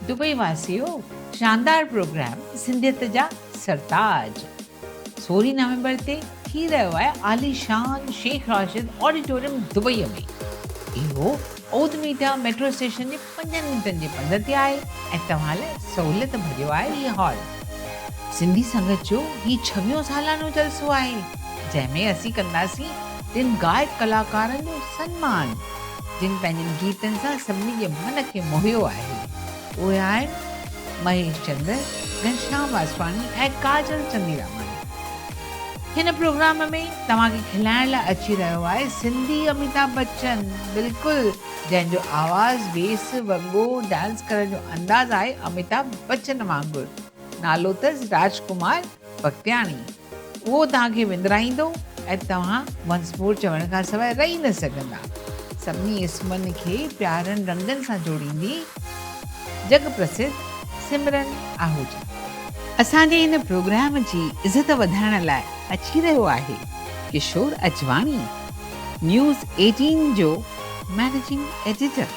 Dubai واسيو شاندار programme سنڌيت جا سرتاج سورهين نومبر تي ٿي رهيو آهي عاليشان شيخ راشد آڊيٽوريم دبئي ۾. اهو اود ميٽا ميٽرو اسٽيشن جي پنجن منٽن جي پنڌ تي آهي ۽ توهان لاء سهوليت ڀريو آهي هي هال. سنڌي سنگت جو هي ڇويهون سالانو جلسو آهي جنهن ۾ اسين ڪنداسين ٽن گائڪ ڪلاڪارن جو سنمان جن پنهنجن گيتن سان سڀني جي من کي موهيو آهي. اهي آهن مهيش چندر، گهنشيام واسواڻي ۽ ڪاجل چنديراماڻي. هن پروگرام ۾ توهان کي کلائڻ لاء اچي رهيو آهي سنڌي اميتاڀ بچن، بلڪل جنهن جو آواز، ويس، وڳو، ڊانس ڪرڻ جو انداز آهي اميتاڀ بچن وانگر. نالو اٿس راجڪمار بختياڻي. اهو توهان کي وندرائيندو ۽ توهان ونس مور چوڻ کان سواء رهي نه سگهندا. سڀني اسمن کي پيارن رنگن سان جوڙيندي جڳ پرسڌ سمرن آهوجا. اسان جي هن پروگرام جي عزت وڌائڻ لاء اچي رهيو آهي ڪشور اجواڻي، نيوز ايٽين جو مئنيجنگ ايڊيٽر.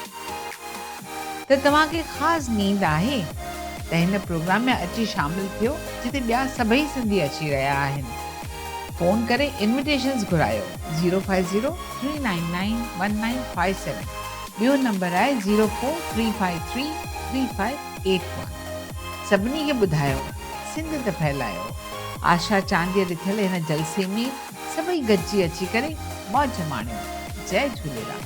ته توهان کي خاص نينڊ آهي ته هن پروگرام ۾ اچي شامل ٿيو جتي ٻيا سڀئي سنڌي اچي رهيا آهن. فون ڪري انويٽيشنز گهرايو zero five zero three nine nine one nine five seven ٻيو نمبر آهي zero four three five three three five eight one سڀني کي ٻڌايو سنڌ ته ڦهلايو آشا چانديء رٿيل هن جلسي ۾ سڀئي گڏجي اچي ڪري موج ماڻيو جئي جهوليلال.